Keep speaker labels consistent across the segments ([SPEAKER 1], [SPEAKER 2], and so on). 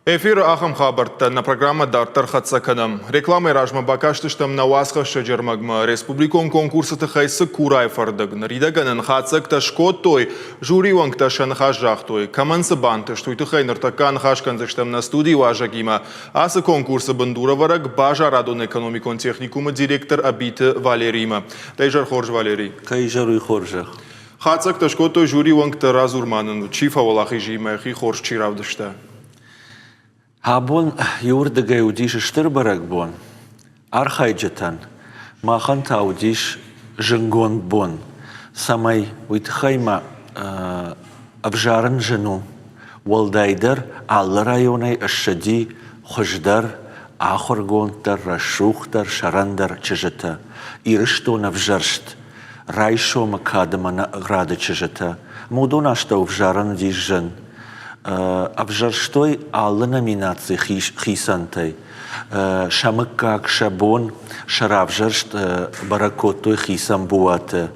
[SPEAKER 1] Эфиры ахӕм хабӕрттӕ нӕ программӕ дарддӕр хӕццӕ кӕнӕм. Рекламӕйы размӕ бакастыстӕм нӕ уацхӕссӕджы ӕрмӕгмӕ республикон конкурсы тыххӕй Цыкурайы фӕрдыг. Ныридӕгӕн ын хатдзӕгтӕ скодтой, жюрийы уӕнгтӕ сӕ ныхас загътой. Кӕмӕн цы бантыст, уый тыххӕй ныртӕккӕ аныхас кӕндзыстӕм нӕ студийы уазӕгимӕ. Ацы конкурсы бындурӕвӕрӕг базарадон-экономикон техникумы директор Ӕбиты Валериимӕ. Дӕ изӕр хорз, Валерий.
[SPEAKER 2] Кӕй изӕр уый хорзӕх.
[SPEAKER 1] Хатдзӕгтӕ скодтой жюрийы уӕнгтӕ, радзур ма нын, чи фӕуӕлахиз и ӕмӕ йӕхи хорз чи равдыста.
[SPEAKER 2] Абон иуырдыгӕй уыдис стыр бӕрӕгбон архайджытӕн, махӕн та уыдис зынгонд бон, цӕмӕй уый тыххӕй ма ӕвзарын зын у. Уӕлдайдӕр алы районӕй ссыди хуыздӕр, ахуыргонддӕр, рӕсугъддӕр, сӕрӕндӕр чызджытӕ. Ирыстон ӕвзӕрст райсомы кады мӕ награды чызджытӕ. Ӕмӕ уыдон астӕу ӕвзарын уыдис зын. Ӕвзӕрстой алы номинаци хицӕнтӕй. Сӕ мыггаг, сӕ бон, сӕ равзӕрст бӕрӕг кодтой хицӕн буаты.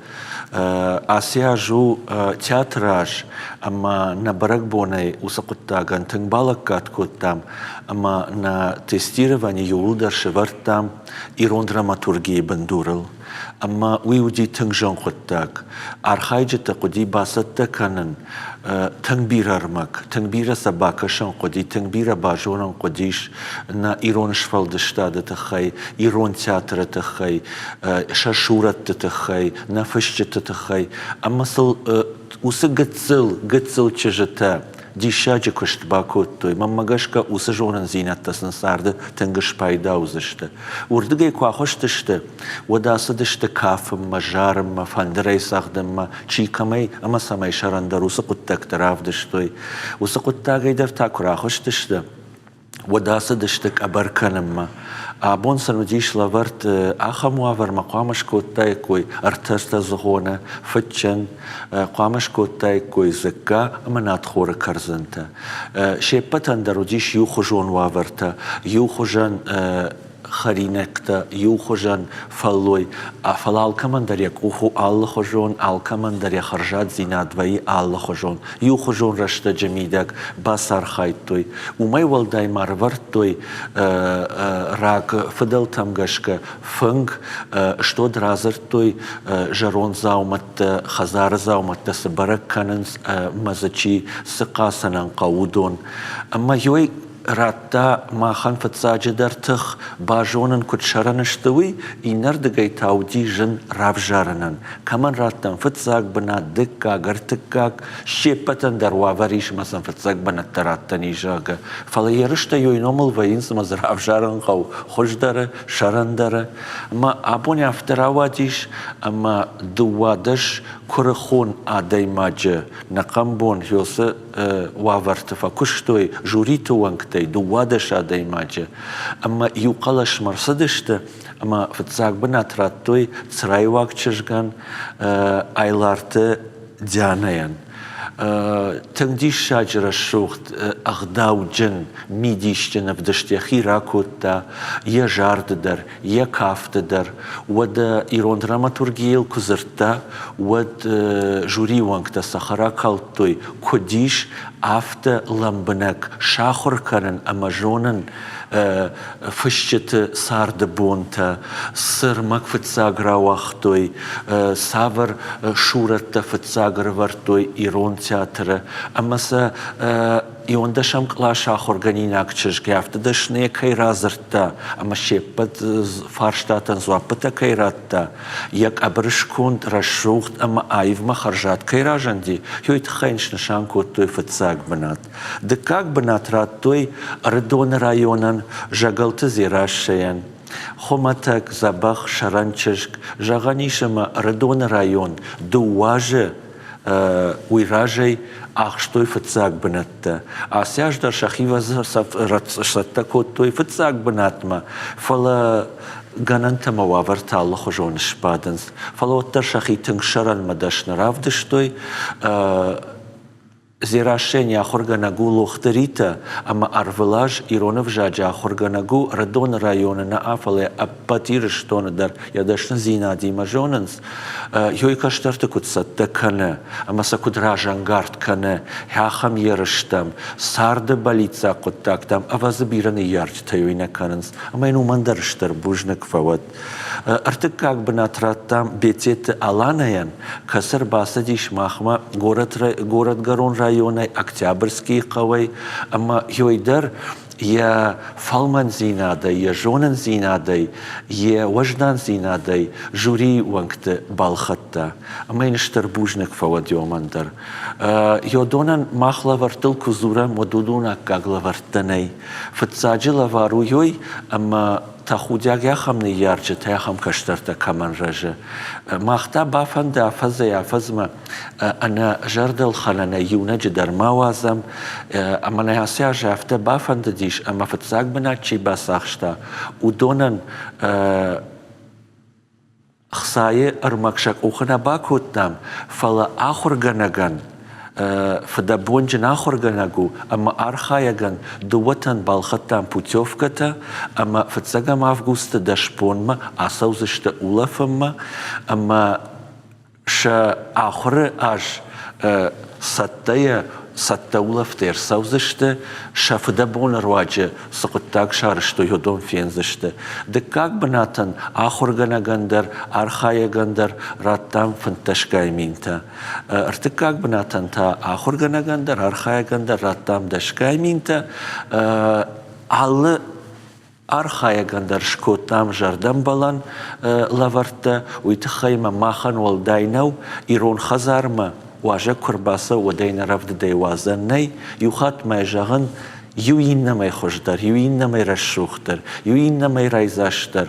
[SPEAKER 2] Ацы аз у театры аз, ӕмӕ нӕ бӕрӕгбонӕй уыцы хъуыддагӕн тынг балӕггад кодтам ӕмӕ нӕ тестировани иууылдӕр сӕвӕрдтам ирон драматургийы бындурыл. Ӕмӕ уый уыди тынг зын хъуыддаг. Архайджыты хъуыди бацӕттӕ кӕнын тынг бирӕ ӕрмӕг, тынг бирӕ сӕ бакӕсын хъуыди, тынг бирӕ базонын хъуыдис нӕ ирон сфӕлдыстады тыххӕй, ирон театры тыххӕй, сӕ сурӕтты тыххӕй, нӕ фысджыты тыххӕй. Ӕмӕ сыл уыцы гыццыл, гыццыл чызджытӕ диссаджы куыст бакодтой. Мӕнмӕ гӕсгӕ, уыцы зонындзинӕдтӕ сын царды тынг спайда уыдзысты. Уырдыгӕй куы ахызтысты, уӕд ацыдысты кафынмӕ, зарынмӕ, фӕндырӕй цӕгъдынмӕ, чи кӕмӕй ӕмӕ цӕмӕй сӕрӕндӕр уыцы хъуыддӕгтӕ равдыстой. Уыцы хъуыддагӕй дӕр та куы рахызтысты, уӕд ацыдысты къӕбӕр кӕнынмӕ. Абон сын уыдис лӕвӕрд ахӕм уавӕрмӕ хъуамӕ скодтаиккой ӕртӕстӕдзыгъоны, фыдджын, хъуамӕ скодтаиккой дзыкка ӕмӕ надхоры кӕрдзынтӕ. Се ппӕтӕн дӕр уыдис иухуызон уавӕртӕ, иухуызӕн хӕринӕгтӕ, иухуызӕн фӕллой, фӕлӕ алкӕмӕн дӕр йӕ къух у алыхуызон, алкӕмӕн дӕр йӕ хӕрзаддзинад вӕййы алыхуызон. Иухуызон рӕстӕджы мидӕг бацархайдтой. Уымӕй уӕлдай ма рывӕрдтой раг фыдӕлтӕм гӕсгӕ фынг, стод радзырдтой зӕронд дзаумӕттӕ, хӕдзары дзаумӕттӕ цы бӕрӕг кӕнынц ӕмӕ дзы чи цы хъацӕнӕн хъӕуы, уыдон. Ӕмӕ ёй радта махӕн фыццаджыдӕр тых, базонын куыд сӕрӕн сты, уый, иннӕрдыгӕй та уыди зын равзарынӕн. Кӕмӕн радтам фыццаг бынат, дыккаг, ӕртыккаг, се ппӕтӕн дӕр уавӕр ис ӕмӕ сын фыццаг бынӕттӕ раттӕн ис, зӕгъгӕ. Фӕлӕ ерыстӕ ёй номыл вӕййынц ӕмӕ дзы равзарын хъӕуы хуыздӕры, сӕрӕндӕры. Ӕмӕ абон афтӕ рауадис, ӕмӕ 12 куырыхон адӕймаджы нӕхъӕн бон Хёсы уавӕрты фӕкуыстой жюриты уӕнгтӕй 12 адӕймаджы ӕмӕ иу хъӕлӕсмӕ рцыдысты ӕмӕ фыццаг бынат радтой црайуаг чызгӕн Айларты Дианӕйӕн. Тынг диссаджы рӕсугъд, ӕгъдауджын, мидисджын ӕвдыст йӕхи ракодта йӕ зарды дӕр, йӕ кафты дӕр. Уӕдӕ ирон драматургийыл куы дзырдта, уӕд жюрийы уӕнгтӕ цӕхӕр акалдтой, куыд ис, афтӕ лӕмбынӕг сахуыр кӕнын ӕмӕ зонын фысджыты царды бонтӕ, цы рмӕг фыццаг рауагътой, цавӕр сурӕттӕ фыццаг ӕрывӕрдтой ирон театры ӕмӕ сӕ иуӕндӕсӕм къласы ахуыргӕнинаг чызг афтӕ дӕсныйӕ кӕй радзырдта ӕмӕ се ппӕт фарстатӕн дзуаппытӕ кӕй радта, йӕ къӕбырысконд рӕсугъд ӕмӕ аивмӕ хӕрзад кӕй разынди, уый тыххӕй йын снысан кодтой фыццаг бынат. Дыккаг бынат радтой Ӕрыдоны районӕн Зӕгӕлты Дзерассӕйӕн. Хуымӕтӕг, дзӕбӕх, сӕрӕн чызг, зӕгъӕн ис ӕмӕ Ӕрыдоны район дыууӕ азы уый разӕй ахстой фыццаг бынӕттӕ. Ацы аз дӕр сӕхи цӕттӕ кодтой фыццаг бынатмӕ, фӕлӕ гӕнӕнтӕ ӕмӕ уавӕртӕ алыхуызон сбадынц. Фӕлӕ уӕддӕр сӕхи тынг сӕрӕнмӕ дӕсны равдыстой. Дзерассӕйӕн йӕ ахуыргӕнӕг у Лохты Ритӕ ӕмӕ ӕрвылаз ирон ӕвзаджы ахуыргӕнӕг у Ӕрыдоны районы нӕ, фӕлӕ ӕппӕт Ирыстоны дӕр йӕ дӕсныдзинадимӕ зонынц, йой кӕстӕрты куыд цӕттӕ кӕны ӕмӕ сӕ куыд разӕнгард кӕны ахӕм ерыстӕм, царды бӕллиццаг хъуыддӕгтӕм, ӕвӕдзы бирӕ ныййарджытӕ уый нӕ кӕнынц, ӕмӕ йын уымӕн дӕр стыр бузныг фӕуӕд. Ӕртыккаг бынат радтам Бететы Аланӕйӕн, кӕцы ӕрбацыдис махмӕ горӕтгӕрон районӕй Октябрьскийы хъӕуӕй ӕмӕ ёй дӕр йӕ фӕлмӕндзинадӕй, йӕ зонындзинадӕй, йӕ уӕздандзинадӕй жюрийы уӕнгты балхӕдта. Ӕмӕ йын стыр бузныг фӕуӕд ёмӕн дӕр. Ёдонӕн мах лӕвӕрттыл куы дзурӕм, уӕд уыдон аккаг лӕвӕрттӕ нӕй. Фыццаджы лӕвар у ёй, ӕмӕ тӕхудиаг ахӕм ныййарджытӕ, ахӕм кӕстӕртӕ кӕмӕн рӕзы. Мах та бафӕнды афӕдзӕй-афӕдзмӕ ӕнӕ зӕрдӕлхӕнӕнӕй иунӕджы дӕр ма уадзӕм. Ӕмӕ нӕ ацы аз афтӕ бафӕндыдис, ӕмӕ фыццаг бынат чи бацахста, уыдонӕн Хцайы ӕрмӕг сӕ къухы нӕ бакодтам, фӕлӕ ахуыргӕнӕгӕн, фыдӕбонджын ахуыргӕнӕг у ӕмӕ архайӕгӕн дыууӕтӕн балхӕдтам путевкӕтӕ ӕмӕ фыццӕгӕм августы дӕсбонмӕ ацӕудзысты улӕфынмӕ ӕмӕ сӕ ахуыры аз цӕттӕйӕ цӕттӕ улӕфтӕй ӕрцӕудзысты, сӕ фыдӕбоны руаджы цы хъуыддаг сарӕзтой, уыдон фендзысты. Дыккаг бынатӕн ахуыргӕнӕгӕн дӕр, архайӕгӕн дӕр радтам фынддӕсгай минтӕ. Ӕртыккаг бынатӕн та ахуыргӕнӕгӕн дӕр, архайӕгӕн дӕр радтам дӕсгай минтӕ. Алы архайӕгӕн дӕр скодтам зӕрдӕмбӕлӕн лӕвӕрттӕ, уый тыххӕй ма махӕн уӕлдай нӕу, ирон хӕдзармӕ уазӕг куы рбацӕуы, уӕд ӕй нӕ рӕвдыдӕй уадзӕн нӕй. Иу хатт ма зӕгъын, иу иннӕмӕй хуыздӕр, иу иннӕмӕй рӕсугъддӕр, иу иннӕмӕй райдзастдӕр,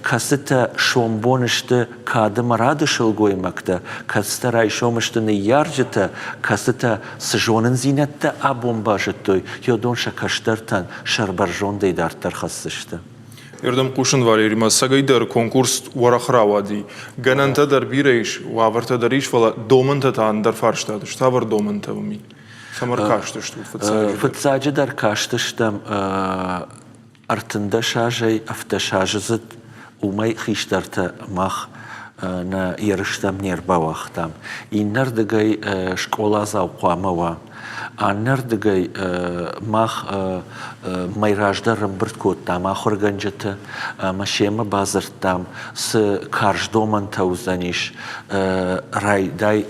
[SPEAKER 2] кӕцытӕ сомбон сты кады ӕмӕ рады сылгоймӕгтӕ, кӕцытӕ райсом сты ныййарджытӕ, кӕцытӕ цы зонындзинӕдтӕ абон базыдтой, уыдон сӕ кӕстӕртӕн сӕрбӕрзондӕй дарддӕр хӕсдзысты.
[SPEAKER 1] Ирдӕм хъусын, Валеримӕ, цӕгӕйдӕр конкурс уӕрӕх рауади. Гӕнӕнтӕ дӕр бирӕ ис, уавӕртӕ дӕр ис, фӕлӕ домӕнтӕ та ӕндӕр фарстаты. Цавӕр домӕнтӕ уым и? Цӕмӕ ркастыстут фыццаджыдӕр?
[SPEAKER 2] Фыццаджыдӕр кастыстӕм 13 азӕй ӕвддӕсаздзыд, уымӕй хистӕртӕ мах нӕ ерыстӕм не рбауагътам. Иннӕрдыгӕй скъоладзау хъуамӕ уа. Аннӕрдыгӕй мах мӕй раздӕр ӕмбырд кодтам ахуыргӕнджыты ӕмӕ семӕ бадзырдтам, цы карз домӕнтӕ уыдзӕнис райдай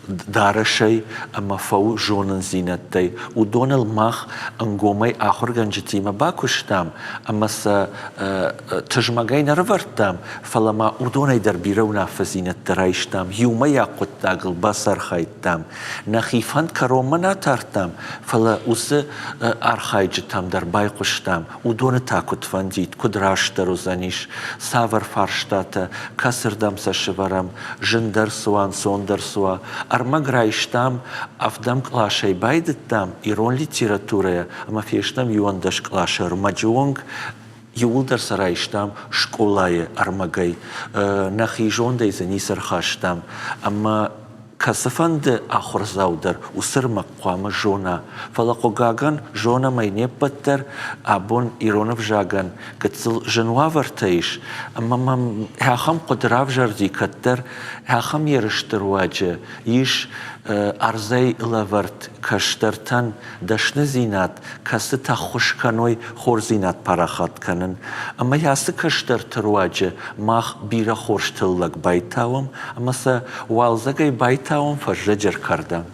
[SPEAKER 2] дарӕсӕй ӕмӕ фӕу зонындзинӕдтӕй. Уыдоныл мах ӕнгомӕй ахуыргӕнджытимӕ бакуыстам ӕмӕ сӕ тызмӕгӕй нӕ рывӕрдтам, фӕлӕ ма уыдонӕй дӕр бирӕ уынаффӕдзинӕдтӕ райстам, иумӕйаг хъуыддагыл бацархайдтам. Нӕхи фӕнд кӕронмӕ нӕ тардтам, фӕлӕ уыцы архайджытӕм дӕр байхъуыстам, уыдоны та куыд фӕндид, куыд растдӕр уыдзӕнис, цавӕр фарстатӕ, кӕцырдӕм сӕ сывӕрӕм, зындӕр цы уа, ӕнцондӕр цы уа. Ӕрмӕг райстам, ӕвдӕм къласӕй байдыдтам ирон литературӕйӕ ӕмӕ фестӕм 11 къласы ӕрмӕджы онг иууылдӕр сӕ райстам скъолайы ӕрмӕгӕй, нӕхи зондӕй дзы ницы ӕрхастам. Ӕмӕ кӕцыфӕнды ахуырдзау дӕр уыцы ӕрмӕг хъуамӕ зона. Фӕлӕ, хъыгагӕн, зонӕм ӕй не ппӕт дӕр, абон ирон ӕвзагӕн гыццыл зын уавӕртӕ ис, ӕмӕ мӕм ахӕм хъуыды равзӕрди кӕддӕр, ахӕм ерысты руаджы ис ӕрдзӕй лӕвӕрд кӕстӕртӕн дӕсныдзинад, кӕцытӕ ххуыс кӕной хорздзинад парахат кӕнын. Ӕмӕ ацы кӕстӕрты руаджы мах бирӕ хорз тыллӕг байтауӕм ӕмӕ сӕ уалдзӕгӕй байтауӕм фӕззӕджы ӕркӕрдӕм.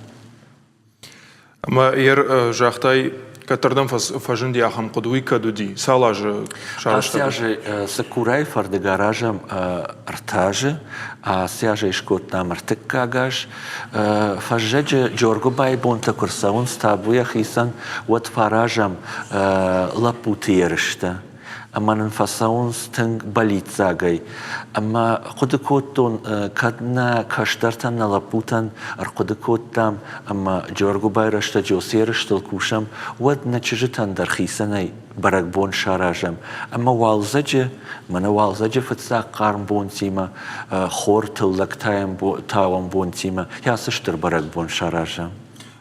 [SPEAKER 1] Ӕмӕ ер загътай, кӕддӕрдӕм фӕзынди ахӕм хъуыды, уый кӕд уыди? Цал азы
[SPEAKER 2] сарӕзтат? Ацы азы Цыкурайы фӕрдыг аразӕм ӕртӕ азы, ацы азӕй скодтам ӕртыккаг аз. Фӕззӕджы Джоргуыбайы бонтӕ куы рцӕуынц табуйӕ хицӕн, уӕд фӕаразӕм лӕппуты ерыстӕ. Ӕмӕ нын фӕцӕуынц тынг бӕллиццагӕй. Ӕмӕ хъуыды кодтон, кӕд нӕ кӕстӕртӕн, нӕ лӕппутӕн ӕрхъуыды кодтам ӕмӕ Джоргуыбайы рӕстӕджы уыцы ерыстыл кусӕм, уӕд нӕ чызджытӕн дӕр хицӕнӕй бӕрӕгбон саразӕм. Ӕмӕ уалдзӕджы, мӕнӕ уалдзӕджы фыццаг хъарм бонтимӕ, хор тыллӕг тауӕн бонтимӕ ацы стыр бӕрӕгбон саразӕм.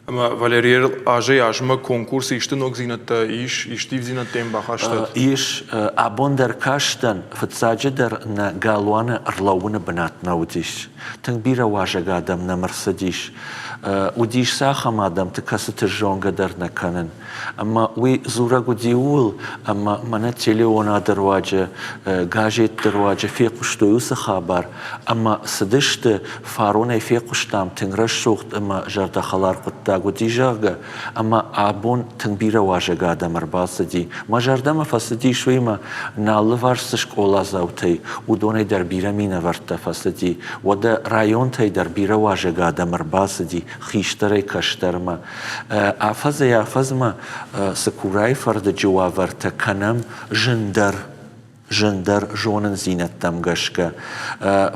[SPEAKER 1] Ӕмӕ Валерийыл азӕй-азмӕ конкурсы исты ногдзинӕдтӕ ис, исты ивдзинӕдтӕ йын бахастат?
[SPEAKER 2] Ис. Абон дӕр кастӕн, фыццаджыдӕр нӕ галуаны ӕрлӕууыны бынат нӕ уыдис. Тынг бирӕ уазӕг адӕм нӕм ӕрцыдис. Уыдис сӕ ахӕм адӕмты, кӕцыты зонгӕ дӕр нӕ кӕнын. Ӕмӕ уый дзурӕг уыди ууыл, ӕмӕ мӕнӕ телеонады руаджы, газетты руаджы фехъуыстой уыцы хабар, ӕмӕ цыдысты, фаронӕй фехъуыстам, тынг рӕсугъд ӕмӕ зӕрдӕхӕлар хъуыддаг уыди, зӕгъгӕ, ӕмӕ абон тынг бирӕ уазӕг адӕм ӕрбацыди. Мӕ зӕрдӕмӕ фӕцыдис уыимӕ, нӕ алыварс цы скъоладзаутӕй, уыдонӕй дӕр бирӕ минӕвӕрттӕ фӕцыди. Уӕдӕ районтӕй дӕр бирӕ уазӕг адӕм ӕрбацыди хистӕрӕй-кӕстӕрмӕ. Афӕдзӕй-афӕдзмӕ Цыкурайы фӕрдыджы уавӕртӕ кӕнӕм зындӕр зындӕр зонындзинӕдтӕм гӕсгӕ.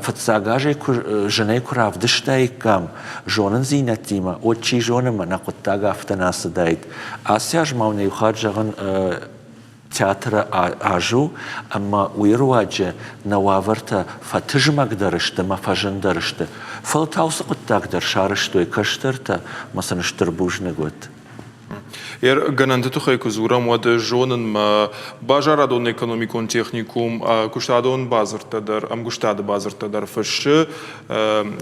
[SPEAKER 2] Фыццаг азӕй куы зынӕй куы равдыстаиккам зонындзинӕдтимӕ, уӕд чи зоны, мӕ нӕ хъуыддаг афтӕ нӕ ацыдаид. Ацы аз ма уын иу хатт зӕгъын театры аз у, ӕмӕ уый руаджы нӕ уавӕртӕ фӕтызмӕгдӕр сты ӕмӕ фӕзындӕр сты. Фӕлтау цы хъуыддаг дӕр сарӕзтой кӕстӕртӕ, ӕмӕ сын стыр бузныг уӕд.
[SPEAKER 1] Гӕнӕнты тыххӕй куы дзурӕм, уӕд зонын мӕ базарадон-экономикон техникум куыстадон бадзырдтӕ дӕр, ӕмгуыстады бадзырдтӕ дӕр фыссы,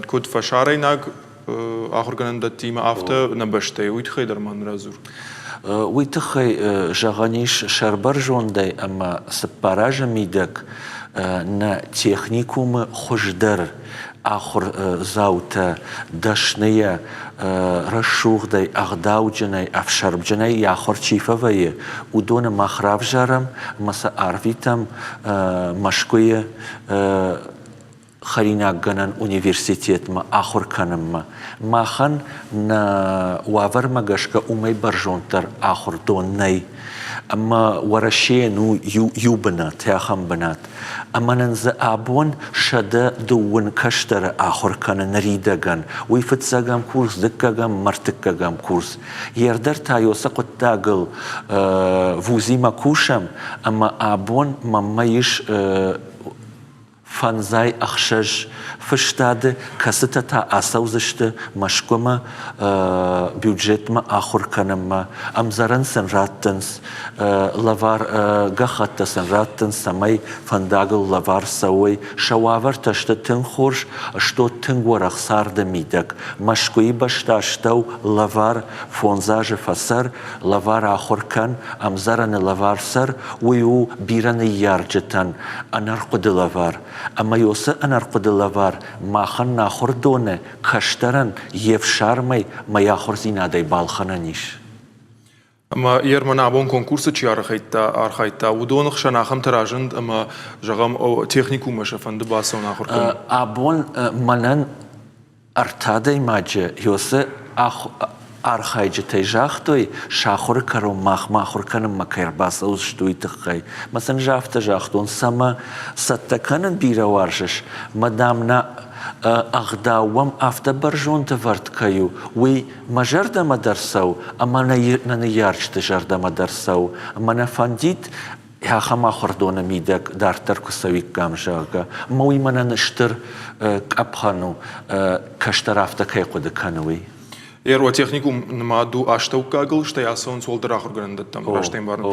[SPEAKER 1] куыд фӕсарӕйнаг ахуыргӕнӕндӕттимӕ, афтӕ нӕ бӕстӕйы. Уый тыххӕй дӕр ма нын радзур.
[SPEAKER 2] Уый тыххӕй зӕгъӕн ис сӕрбӕрзондӕй ӕмӕ цыппар азы мидӕг нӕ техникумы хуыздӕр ахуырдзаутӕ дӕсныйӕ, рӕсугъдӕй, ӕгъдауджынӕй, ӕфсӕрмджынӕй йӕ ахуыр чи фӕвӕййы, уыдоны мах равзарӕм ӕмӕ сӕ арвитӕм Мӕскуыйы хӕринаггӕнӕн университетмӕ ахуыр кӕнынмӕ. Махӕн нӕ уавӕрмӕ гӕсгӕ уымӕй бӕрзонддӕр ахуырдон нӕй. Ӕмӕ Уӕрӕсейӕн у иу бынат, ахӕм бынат. Ӕмӕ нын дзы абон 120 кӕстӕры ахуыр кӕны ныридӕгӕн. Уый фыццӕгӕм курс, дыккӕгӕм, ӕртыккӕгӕм курс. Йе та уыцы хъуыддагыл вузимӕ кусӕм, ӕмӕ абон мӕнмӕ ис 56 фыстады, кӕцытӕ та ацӕудзысты Мӕскуымӕ бюджетмӕ ахуыр кӕнынмӕ, ӕмдзӕрӕн сын раттынц, лӕвар гӕххӕттӕ сын раттынц, цӕмӕй фӕндагыл лӕвар цӕуой. Сӕ уавӕртӕ сты тынг хорз, сты тынг уӕрӕх царды мидӕг. Мӕскуыйы бӕстастӕу лӕвар фондз азы фӕцӕр, лӕвар ахуыр кӕн, ӕмдзӕрӕны лӕвар цӕр, уый у бирӕ ныййарджытӕн ӕнӕрхъуыды лӕвар. Ӕмӕ уыцы ӕнӕрхъуыды лӕвар махӕн нӕ ахуырдоны кӕстӕрӕн йе фсармӕй мӕ йӕ ахуырдзинадӕй балхӕнӕн ис.
[SPEAKER 1] Ӕмӕ Ерман абон конкурсы чи архайдта, архайдта, уыдоны хсӕн ахӕмтӕ разынд, ӕмӕ, зӕгъӕм, техникуммӕ сӕ фӕнды бацӕуын ахуыр кӕнын.
[SPEAKER 2] Абон мӕнӕн ӕртӕ адӕймаджы уыцы архайджытӕй загътой, сӕ ахуыры кӕрон махмӕ ахуыр кӕнынмӕ кӕй ӕрбацӕудзысты, уый тыххӕй. Мӕ сын ӕз афтӕ загътон, цӕмӕ цӕттӕ кӕнын бирӕ уарзыс, мӕ дам нӕ ӕгъдау уӕм афтӕ бӕрзонд ӕвӕрд кӕй у, уый мӕ зӕрдӕмӕ дӕр цӕуы ӕмӕ нӕ ныййарджыты зӕрдӕмӕ дӕр цӕуы. Ӕмӕ нӕ фӕндид ахӕм ахуырдоны мидӕг дарддӕр куы цӕуиккам, зӕгъгӕ. Ӕмӕ уый мӕнӕн стыр къӕпхӕн у, кӕстӕр афтӕ кӕй хъуыды кӕны, уый.
[SPEAKER 1] Аэротехникум нымад у астӕуккагыл, стӕй ацӕуынц уӕлдӕр ахуыргӕнӕндӕттӕм, раст ӕмбарын.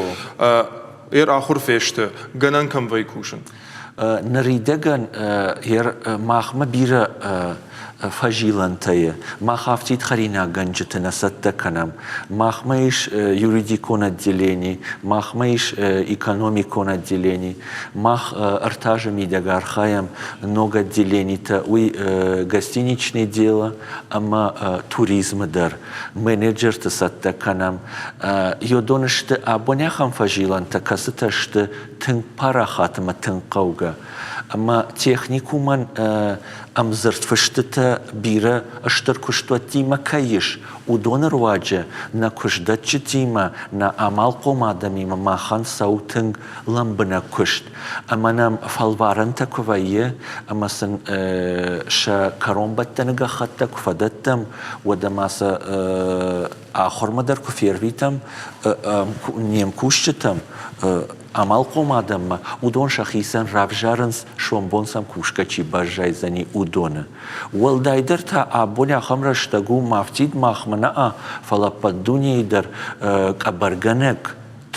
[SPEAKER 1] Эр ахуыр фесты, гӕнӕн кӕм вӕййы кусын?
[SPEAKER 2] Ныридӕгӕн махмӕ бирӕ фӕзилӕнтӕ и. Мах афтид хӕринаггӕнджыты нӕ цӕттӕ кӕнӕм. Махмӕ ис юридикон отделени, махмӕ ис экономикон отделени. Мах ӕртӕ мидӕг архайӕм ног отделенитӕ, уый гостиничный дело ӕмӕ туризмы дӕр. Менеджерты цӕттӕ кӕнӕм. Йодон сты абон ахӕм фӕзилӕнтӕ, кӕцытӕ сты тынг парахат ӕмӕ тынг хъӕугӕ. Ӕмӕ техникумӕн ӕмдзырд фыстытӕ бирӕ стыр куыстуӕттимӕ кӕй ис, уыдоны руаджы нӕ куыстдӕтджытимӕ, нӕ амалхъом адӕмимӕ махӕн цӕуы тынг лӕмбынӕг куыст. Ӕмӕ нӕм фӕлварӕнтӕ куы вӕййы ӕмӕ сын сӕ кӕронбӕттӕны гӕххӕттӕ куы фӕдӕттӕм, уӕд ӕмӕ сӕ. Ахуырмӕ дӕр куы фервитӕм не мкусджытӕм, амалхъом адӕммӕ, уыдон сӕхицӕн равзарынц, сомбон сӕм кусгӕ чи баззайдзӕни, уыдоны. Уӕлдайдӕр та абон ахӕм рӕстӕг у, мафтид махмӕ нӕ, фӕлӕ ӕппӕт дунейы дӕр къӕбӕргӕнӕг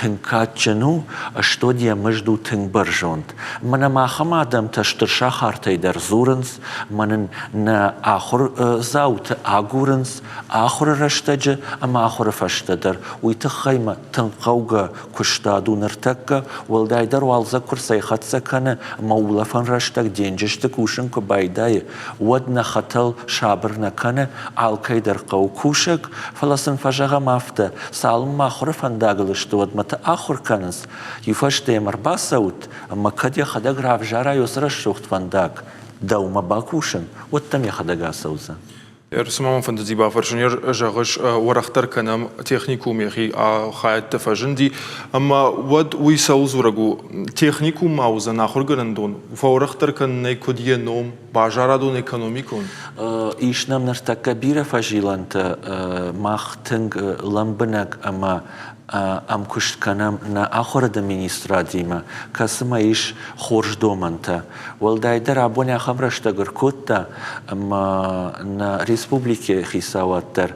[SPEAKER 2] тынг кадджын у, стод йӕ мызд у тынг бӕрзонд. Мӕнӕ махӕм адӕмтӕ стыр сахартӕй дӕр дзурынц, мӕ нын нӕ ахуырдзауты агурынц ахуыры рӕстӕджы ӕмӕ ахуыры фӕстӕ дӕр. Уый тыххӕй мӕ тынг хъӕугӕ куыстад у ныртӕккӕ, уӕлдайдӕр уалдзӕг куы рцӕйхӕццӕ кӕны ӕмӕ улӕфӕн рӕстӕг денджызты кусын куы байдайы, уӕд нӕ хӕтӕл сабыр нӕ кӕны, алкӕй дӕр хъӕуы кусӕг, фӕлӕ сын фӕзӕгъӕм афтӕ, цалынмӕ ахуыры фӕндагыл сты, уӕдмӕ та ахуыр кӕнынц, иу фӕстӕ йӕм ӕрбацӕут, ӕмӕ кӕд йӕхӕдӕг равзара уыцы рӕсугъд фӕндаг, дӕумӕ бакусын, уӕд дӕм йӕхӕдӕг ацӕудзӕн.
[SPEAKER 1] Цы ма мӕм фӕндыди бафӕрсын, зӕгъыс, уӕрӕхдӕр кӕнӕм техникум йӕхи хайӕдты фӕзынди, ӕмӕ уӕд уый цӕуыл дзурӕг у? Техникум ма уыдзӕн ахуыргӕнӕндон, фӕуӕрӕхдӕр кӕнынӕй куыд йӕ ном, базарадон-экономикон?
[SPEAKER 2] Ис нӕм ныртӕккӕ бирӕ фӕзилӕнтӕ. Мах тынг лӕмбынӕг ӕмӕ ӕмкуыст кӕнӕм нӕ ахуырады министрадимӕ, кӕцымӕ ис хорз домӕнтӕ. Уӕлдайдӕр абон ахӕм рӕстӕг ӕркодта, ӕмӕ нӕ республикӕйы хицауад дӕр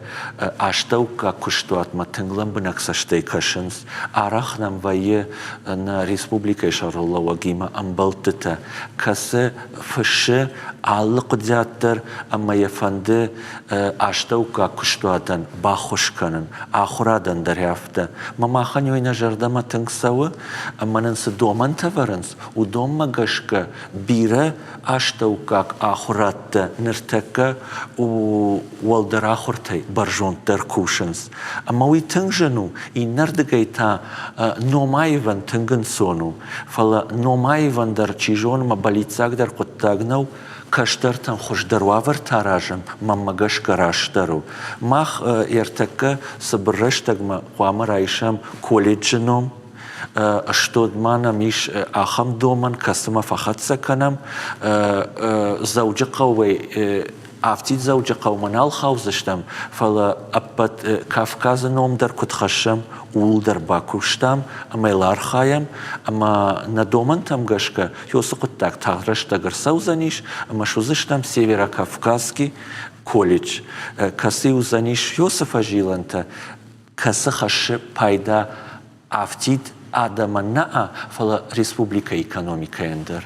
[SPEAKER 2] астӕуккаг куыстуатмӕ тынг лӕмбынӕг цӕстӕй кӕсынц. Арӕх нӕм вӕййы нӕ республикӕйы сӕргълӕууӕгимӕ ӕмбӕлдтытӕ, кӕцы фыссы алы хъуыдиат дӕр ӕмӕ йӕ фӕнды астӕуккаг куыстуатӕн баххуыс кӕнын, ахуырадӕн дӕр афтӕ. Мӕ махӕн уый нӕ зӕрдӕмӕ тынг цӕуы, ӕмӕ нын цы домӕнтӕ вӕрынц, уыдонмӕ гӕсгӕ бирӕ астӕуккаг ахуырадтӕ ныртӕккӕ уӕлдӕр ахуыртӕй бӕрзонддӕр кусынц. Ӕмӕ уый тынг зын у, иннӕрдыгӕй та номаивӕн тынг ӕнцон у. Фӕлӕ номаивӕн дӕр, чи зоны, мӕ бӕллиццагдӕр хъуыддаг нӕу, кӕстӕртӕн хуыздӕр уавӕртӕ аразын мӕнмӕ гӕсгӕ растдӕр у. Мах ӕртӕккӕ цыбыр рӕстӕгмӕ хъуамӕ райсӕм колледжы ном, Стод ма нӕм ис ахӕм домӕн, кӕцымӕ фӕхӕццӕ кӕнӕм. Дзӕуджыхъӕуӕй афтид Дзӕуджыхъӕумӕ нал хаудзыстӕм, фӕлӕ ӕппӕт Кавказы ном дӕр куыд хӕссӕм, ууыл дӕр бакуыстам ӕмӕ йыл архайӕм, ӕмӕ нӕ домӕнтӕм гӕсгӕ уыцы хъуыддаг тагъд рӕстӕг ӕрцӕудзӕнис ӕмӕ суыдзыстӕм Северокавказский колледж, кӕцы уыдзӕнис уыцы фӕзилӕнтӕ, кӕцы хӕссы пайда афтид адӕмӕн нӕ, фӕлӕ республикӕйы экономикӕйӕн дӕр.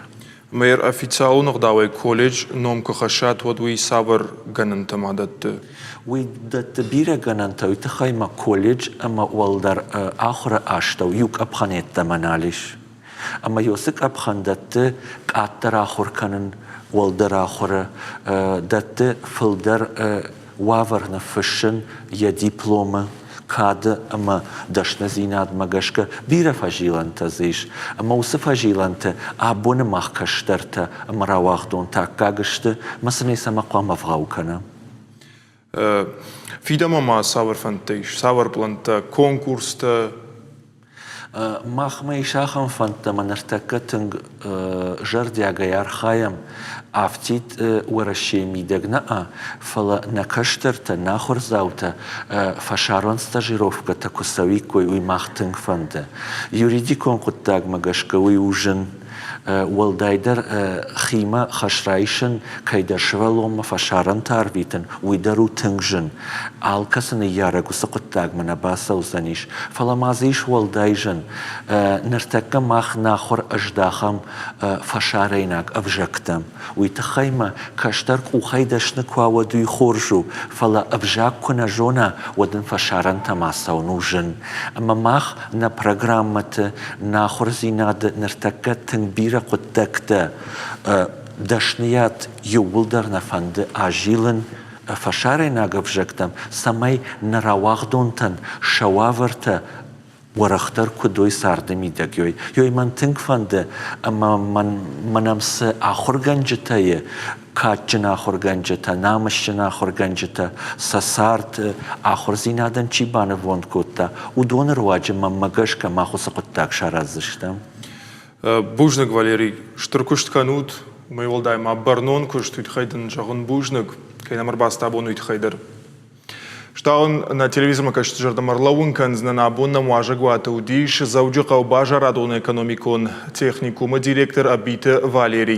[SPEAKER 1] Мэр официалон ӕгъдауӕй колледж ном куы хӕссат, уӕд уый цавӕр гӕнӕнтӕ ма дӕтты?
[SPEAKER 2] Уый дӕтты бирӕ гӕнӕнтӕ, уый тыххӕй ма колледж ӕмӕ уӕлдӕр ахуыры астӕу иу къӕпхӕн йеддӕмӕ нал ис. Ӕмӕ уыцы къӕпхӕн дӕтты къаддӕр ахуыр кӕнын, уӕлдӕр ахуыры дӕтты фылдӕр уавӕр ныффыссын йӕ дипломы кады ӕмӕ дӕсныдзинадмӕ гӕсгӕ бирӕ фӕзилӕнтӕ дзы ис. Ӕмӕ уыцы фӕзилӕнты абоны мах кӕстӕртӕ ӕмӕ рауагъдонтӕ аккаг сты, ӕмӕ сын ӕй цӕмӕ хъуамӕ ӕвгъау кӕнӕм.
[SPEAKER 1] Фидӕнмӕ ма цавӕр фӕндтӕ ис, цавӕр пълӕнттӕ, конкурстӕ?
[SPEAKER 2] Махмӕ ис ахӕм фӕндтӕ ӕмӕ ныртӕккӕ тынг зӕрдиагӕй архайӕм афтид Уӕрӕсейы мидӕг нӕ, фӕлӕ нӕ кӕстӕртӕ, нӕ ахуырдзаутӕ фӕсарӕн стажировкӕтӕ куы цӕуиккой, уый мах тынг фӕнды. Юридикон хъуыддагмӕ гӕсгӕ уый у зын. Уӕлдайдӕр химӕ хӕс райсын, кӕйдӕр сывӕллонмӕ фӕсарӕнтӕ арвитын, уый дӕр у тынг зын. Алкӕцы ныййарӕг уыцы хъуыддагмӕ нӕ бацӕудзӕнис. Фӕлӕ ма дзы ис уӕлдай зын. Ныртӕккӕ мах нӕ ахуыр ӕздахӕм фӕсарӕйнаг ӕвзӕгтӕм. Уый тыххӕй мӕ кӕстӕр къухӕй дӕсны куы уа, уӕд уый хорз у, фӕлӕ ӕвзаг куы нӕ зона, уӕд ын фӕсарӕнтӕм ацӕуын у зын. Ӕмӕ мах нӕ программӕты, нӕ ахуырдзинады ныртӕккӕ тынг бирӕ хъуыддӕгтӕ дӕсныйад иууылдӕр нӕ фӕнды азилын фӕсарӕйнаг ӕвзӕгтӕм, цӕмӕй нӕ рауагъдонтӕн сӕ уавӕртӕ уӕрӕхдӕр куыд уой царды мидӕг. Ёй, ёй мӕн тынг фӕнды, ӕмӕ мӕн, мӕнӕм цы ахуыргӕнджытӕ и, кадджын ахуыргӕнджытӕ, намысджын ахуыргӕнджытӕ, сӕ цард ахуырдзинадӕн чи банывонд кодта, уыдоны руаджы мӕнмӕ гӕсгӕ мах уыцы хъуыддаг сараздзыстӕм.
[SPEAKER 1] Бузныг, Валерий. Стыр куыст кӕнут. Уымӕй уӕлдай ма бӕрнон куыст, уый тыххӕй дын зӕгъын бузныг, кӕй нӕм ӕрбацыд абон, уый тыххӕй дӕр. Стауын нӕ телевизормӕ кӕсджыты зӕрдӕмӕ ӕрлӕууын кӕндзынӕн, абон нӕм уазӕгуаты уыдис Дзӕуджыхъӕуы базарадон-экономикон техникумы директор Ӕбиты Валерий.